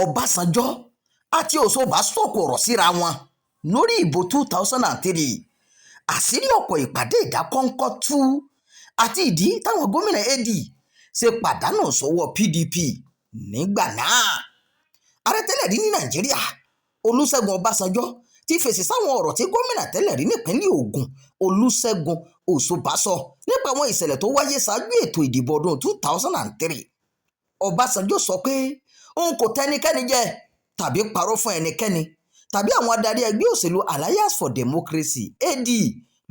Ọbásanjọ́ àti Òṣóbà sọ̀kò ọ̀rọ̀ síra wọn lórí ìbò 2003. Àṣírí ọ̀pọ̀ ìpàdé ìdákọ́ńkọ́ tú àti ìdí táwọn gómìnà AD ṣe pàdánù sọ́wọ́ PDP nígbà náà. Ààrẹ tẹ́lẹ̀ rí ní Nàìjíríà, Olúṣẹ́gun Ọbásanjọ́, ti fèsì sáwọn ọ̀rọ̀ tí gómìnà tẹ́lẹ̀ rí nípínlẹ̀ Ògùn, Olúṣẹ́gun Òṣóbà, sọ nípa àwọn ìṣẹ̀lẹ̀ tó wáyé ṣáájú ètò ìdìbò ọdún 2003. Ọbásanjọ́ sọ pé òun kò tẹ́nikẹ́ni jẹ tàbí parọ́ fún ẹnikẹ́ni tàbí àwọn adarí ẹgbẹ́ òṣèlú Alliance for Democracy, AD,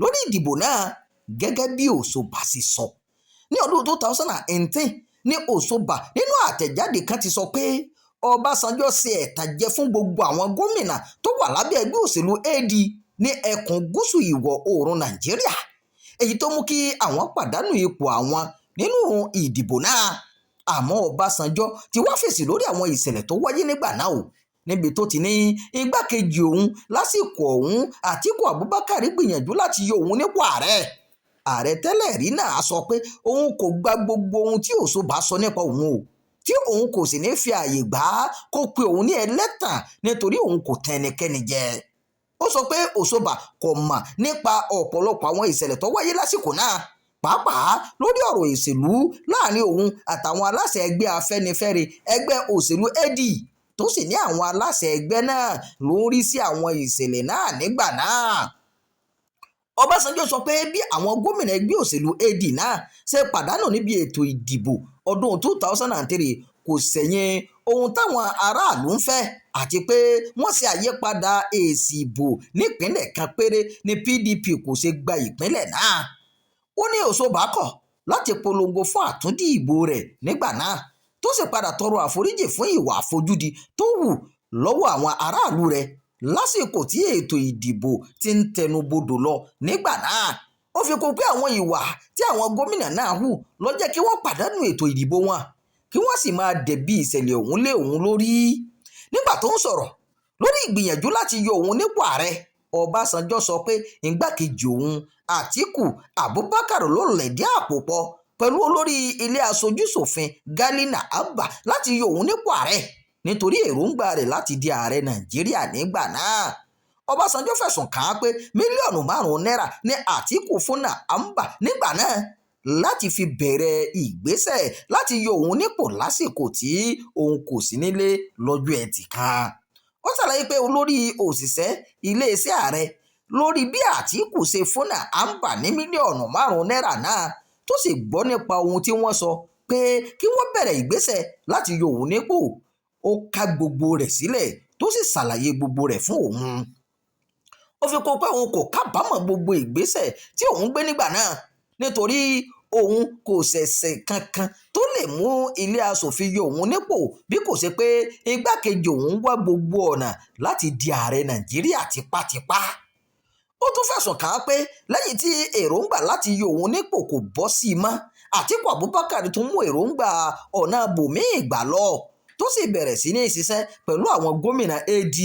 lórí ìdìbò náà, gẹ́gẹ́ bí Òṣóbà ṣe sọ. Ní ọdún 2018 ní Òṣóbà nínú àtẹ̀jáde kan ti sọ pé Ọbásanjọ́ ṣe ẹ̀tànjẹ fún gbogbo àwọn gómìnà tó wà lábẹ́ ẹgbẹ́ òṣèlú AD ní ẹkùn gúúsù ìwọ̀ oòrùn Nàìjíríà, èyí tó mú kí àwọn pàdánù ipò àwọn nínú ìdìbò náà. Àmọ́ Ọbásanjọ́ ti wá fèsì lórí àwọn ìṣẹ̀lẹ̀ tó wáyé nígbà náà o, níbi tó ti ní igbákejì òun lásìkò ọ̀hún, Àtíkù Abubakar, gbìyànjú láti yọ òun nípò ààrẹ. Ààrẹ tẹ́lẹ̀ rí náà sọ pé òun kò gba gbogbo ohun tí Òṣóbà sọ nípa òun o, tí òun kò sì ní fi ààyè gbà á kó pe òun ní ẹlẹ́tàn, nítorí òun kò tan ẹnikẹ́ni jẹ. Ó sọ pé Òṣóbà kò mọ̀ nípa ọ̀pọ̀lọpọ̀ àwọn ìṣẹ̀lẹ̀ tó wáyé lásìkò náà, pàápàá lórí ọ̀rọ̀ ìṣèlú láàrin òun àtàwọn aláṣẹ ẹgbẹ́ Afẹ́nifẹ́re, ẹgbẹ́ òṣèlú AD, tó sì ní àwọn aláṣẹ ẹgbẹ́ náà ló ń rí sí àwọn ìṣẹ̀lẹ̀ náà nígbà náà. Ọbásanjọ́ sọ pé bí àwọn gómìnà ẹgbẹ́ òṣèlú AD náà ṣe pàdánù níbi ètò ìdìbò ọdún 2003 kò ṣẹ̀yìn ohun táwọn aráàlú ń fẹ́, àti pé wọ́n ṣe àyípadà èsì ìbò nípìnlẹ̀ kan péré ní PDP kò ṣe gba ìpínlẹ̀ náà. Ó ní Òṣóbà kọ̀ láti polongo fún àtúndì ìbò rẹ̀ nígbà náà, tó sì padà tọrọ àforíjì fún ìwà àfojúdi tó hù lọ́wọ́ àwọn aráàlú rẹ̀ lásìkò tí ètò ìdìbò ti ń tẹnubodò lọ nígbà náà. Ó fi kún pé àwọn ìwà tí àwọn gómìnà náà hù ló jẹ́ kí wọ́n pàdánù ètò ìdìbò wọn, kí wọ́n sì máa dẹ̀bi ìṣẹ̀lẹ̀ ọ̀hún lé òun lórí. Nígbà tó ń sọ̀rọ̀ lórí ìgbìyànjú láti yọ òun nípò ààrẹ, Ọbásanjọ́ sọ pé igbákejì òun, Àtíkù Abubakar, ló lẹ̀dí àpò pọ̀ pẹ̀lú olórí ilé aṣojú-ṣòfin, Gali Na'Abba, láti yọ òun nípò ààrẹ nítorí èròǹgbà rẹ̀ láti di ààrẹ Nàìjíríà nígbà náà. Ọbásanjọ́ fẹ̀sùn kàn án pé mílíọ̀nù 5 náírà ní Àtíkù fún Na'Abba nígbà náà láti fi bẹ̀rẹ̀ ìgbésẹ̀ láti yọ òun nípò lásìkò tí òun kò sí nílé lọ́jọ́ Ẹtì kan. Ó ṣàlàyé pé olórí òṣìṣẹ́ iléeṣẹ́ ààrẹ lórí bí Àtíkù ṣe fún Na'Abba ní mílíọ̀nù 5 náírà náà, tó sì gbọ́ nípa ohun tí wọ́n sọ pé kí wọ́n bẹ̀rẹ̀ ìgbésẹ̀ láti yọ òun nípò. Ó ká gbogbo rẹ̀ sílẹ̀, tó sì ṣàlàyé gbogbo rẹ̀ fún òun. Ó fi kún pé òun kò kábàámọ̀ gbogbo ìgbésẹ̀ tí òun gbé nígbà náà, nítorí òun kò ṣẹ̀ṣẹ̀ kankan tó lè mú ilé aṣòfin yọ òun nípò, bí kò ṣe pé igbákejì òun ń wá gbogbo ọ̀nà láti di ààrẹ Nàìjíríà tipátipá. Ó tún fẹ̀sùn kàn án pé lẹ́yìn tí èròǹgbà láti yọ òun nípò kò bọ́ sí i mọ́, Àtíkù Abubakar tún mú èròǹgbà ọ̀nà ibòmíì gbà lọ, tó sì bẹ̀rẹ̀ sí ní ṣiṣẹ́ pẹ̀lú àwọn gómìnà AD.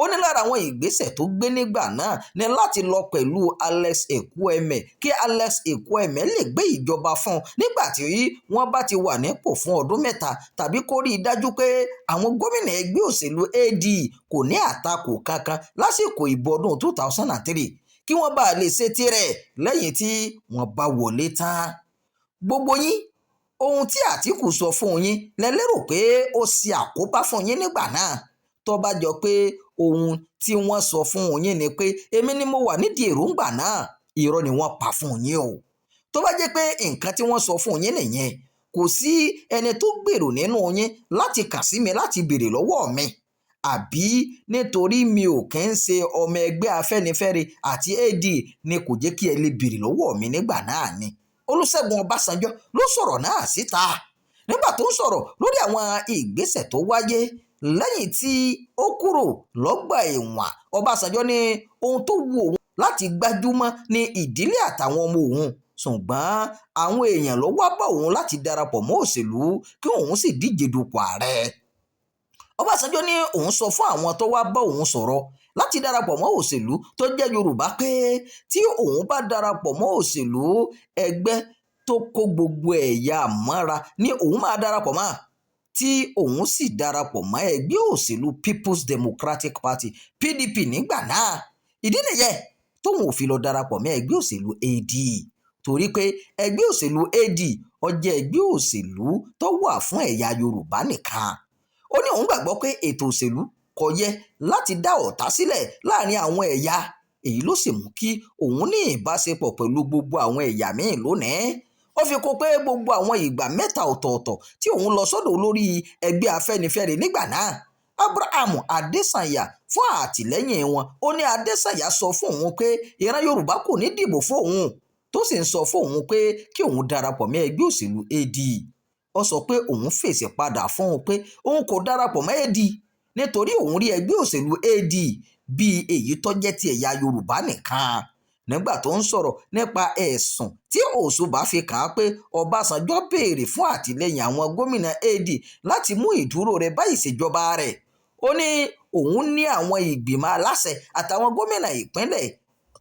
Ó ní lára àwọn ìgbésẹ̀ tó gbé nígbà náà ní láti lọ pẹ̀lú Alex Ekwueme kí Alex Ekwueme lè gbé ìjọba fún un nígbà tí wọ́n bá ti wà nípò fún ọdún 3, tàbí kó rí i dájú pé àwọn gómìnà ẹgbẹ́ òṣèlú AD kò ní àtakò kankan lásìkò ìbò ọdún 2003, kí wọ́n bàa lè ṣe tirẹ̀ lẹ́yìn tí wọ́n bá wọlé tán. Gbogbo yín, ohun tí Àtíkù sọ fún yín lẹ lérò pé ó ṣe àkóbá fún yín nígbà náà. Tó bá jọ pé ohun tí wọ́n sọ fún yín ni pé èmi ni mo wà nídìí èròǹgbà náà, irọ́ ni wọ́n pa fún yín o. Tó bá jẹ́ pé nǹkan tí wọ́n sọ fún yín nìyẹn, kò sí ẹni tó gbèrò nínú yín láti kàn sí mi láti béèrè lọ́wọ́ mi, àbí nítorí mi ò kí ń ṣe ọmọ ẹgbẹ́ Afẹ́nifẹ́re àti AD ni kò jẹ́ kí ẹ lè béèrè lọ́wọ́ mi nígbà náà ni? Olúṣẹ́gun Ọbásanjọ́ ló sọ̀rọ̀ náà síta nígbà tó ń sọ̀rọ̀ lórí àwọn ìgbésẹ̀ tó wáyé lẹ́yìn tí ó kúrò lọ́gbà ẹ̀wọ̀n. Ọbásanjọ́ ní ohun tó wu òun láti gbájúmọ́ ní ìdílé àtàwọn ọmọ òun, ṣùgbọ́n àwọn èèyàn ló wá bá òun láti darapọ̀ mọ́ òṣèlú kí òun sì díje dupò ààrẹ. Ọbásanjọ́ ní òun sọ fún àwọn tó wá bá òun sọ̀rọ̀ láti darapọ̀ mọ́ òṣèlú tó jẹ́ Yorùbá pé tí òun bá darapọ̀ mọ́ òṣèlú, ẹgbẹ́ tó kó gbogbo ẹ̀yà mọ́ra ni òun máa darapọ̀ mọ́. Tí òun sì darapọ̀ mọ́ ẹgbẹ́ òṣèlú People's Democratic Party, PDP, nígbà náà. Ìdí nìyẹn tóun ò fi lọ darapọ̀ mọ́ ẹgbẹ́ òṣèlú AD, torí pé ẹgbẹ́ òṣèlú AD ó jẹ́ ẹgbẹ́ òṣèlú tó wà fún ẹ̀yà Yorùbá nìkan. Ó ní òun gbàgbọ́ pé ètò òṣèlú kò yẹ láti dá ọ̀tá sílẹ̀ láàrin àwọn ẹ̀yà. Èyí ló sì mú kí òun ní ìbáṣepọ̀ pẹ̀lú gbogbo àwọn ẹ̀yà míì lónìí. Ó fi kún pé gbogbo àwọn ìgbà mẹ́ta ọ̀tọ̀ọ̀tọ̀ tí òun lọ sọ́dọ̀ olórí ẹgbẹ́ Afẹ́nifẹ́re nígbà náà, Abraham Adesanya, fún àtìlẹ́yìn wọn, ó ní Adesanya sọ fún òun pé ìran Yorùbá kò ní dìbò fún òun, tó sì ń sọ fún òun pé kí òun darapọ̀ mọ́ ẹgbẹ́ òṣèlú AD. Ó sọ pé òun fèsì padà fún un pé òun kò darapọ̀ mọ́ AD nítorí òun rí ẹgbẹ́ òṣèlú AD bíi èyí tó jẹ́ ti ẹ̀yà Yorùbá nìkan. Nígbà tó ń sọ̀rọ̀ nípa ẹ̀sùn tí Òṣùbà fi kàn án pé Ọbásanjọ́ béèrè fún àtìlẹ́yìn àwọn gómìnà AD láti mú ìdúró rẹ̀ bá ìṣèjọba rẹ̀, ó ní òun ní àwọn ìgbìmọ̀ aláṣẹ àtàwọn gómìnà ìpínlẹ̀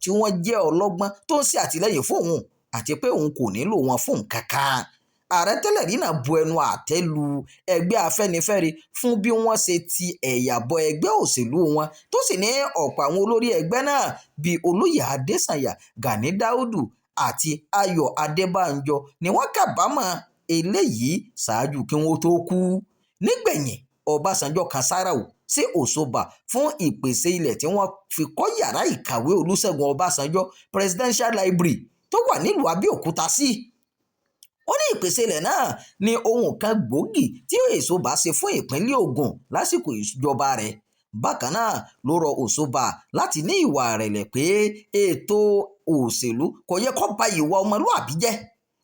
tí wọ́n jẹ́ ọlọ́gbọ́n tó ń ṣe àtìlẹ́yìn fún òun, àti pé òun kò nílò wọn fún nǹkan kan. Ààrẹ tẹ́lẹ̀ rí náà bu ẹnu àtẹ́ lu ẹgbẹ́ Afẹ́nifẹ́re fún bí wọ́n ṣe ti ẹ̀yà bọ ẹgbẹ́ òṣèlú wọn, tó sì ní ọ̀pọ̀ àwọn olórí ẹgbẹ́ náà bíi Olóyè Adésànyà, Gani Dáúdù àti Ayọ̀ Adébánjọ ni wọ́n kábàámọ̀ eléyìí ṣáájú kí wọ́n tó kú. Nígbẹ̀yìn, Ọbásanjọ́ kan sáárá sí Òṣùbà fún ìpèsè ilẹ̀ tí wọ́n fi kọ́ yàrá ìkàwé Olúṣẹ́gun Ọbásanjọ́ Presidential Library tó wà nílùú Abẹ́òkúta sí. Ó ní ìpèsè ilẹ̀ náà ní ohun kan gbòógì tí Òṣùbà ṣe fún ìpínlẹ̀ Ògùn lásìkò ìjọba rẹ̀. Bákan náà ló rọ Òṣùbà láti ní ìwà ìrẹ̀lẹ̀, pé ètò òṣèlú kò yẹ kó ba ìwà ọmọlúàbí jẹ́,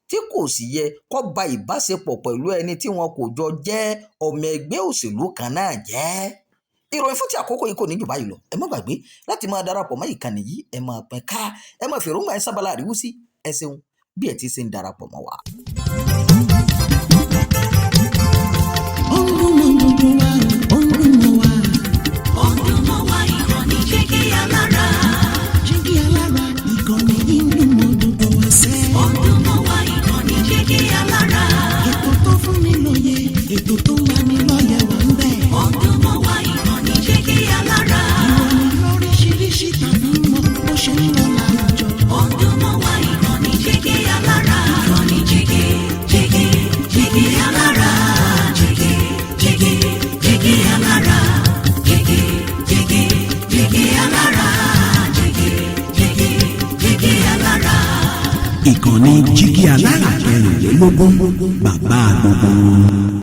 tí kò sì yẹ kó ba ìbáṣepọ̀ pẹ̀lú ẹni tí wọn kò jọ jẹ́ ọmọ ẹgbẹ́ òṣèlú kan náà jẹ́. Ìròyìn fún ti àkókò yìí kò ní jù báyìí lọ. Ẹ má gbàgbé láti máa darapọ̀ mọ́ ìkànnì yìí, ẹ máa pín ká, ẹ máa fi èròǹgbà ẹ sábàlá àríwísí. Ẹ ṣeun bí ẹ ti ṣe ń darapọ̀ mọ́ wa. Ó ń dún mọ́ gbogbo wa, ó ń dún mọ́ wa. Ó ń dún mọ́ wa, ìkànnì Jígí Alára. Jígí Alára, ìkànnì yìí ń dún mọ́ gbogbo wa sẹ́. Ó ń dún mọ́ wa, ìkànnì Jígí Alára. Ètò tó fún ni lóye, ètò tó ń lani lọ́yẹ̀ wà ń bẹ̀. Ó ń dún mọ́ wa, ìkànnì Jígí Alára. Ìròyìn lóríṣiríṣi tàbí mọ bó ṣe ń lọ láwùjọ. Ó ń dún mọ́ wa, ìkànnì Jígí Alára. Ìkànnì Jígí, Jígí, Jígí Alára. Jígí, Jígí, Jígí Alára. Jígí, Jígí, Jígí Alára. Jígí, Jígí, Jígí Alára. Ìkànnì Jígí Alára 24, bàbá gbogbo wọn.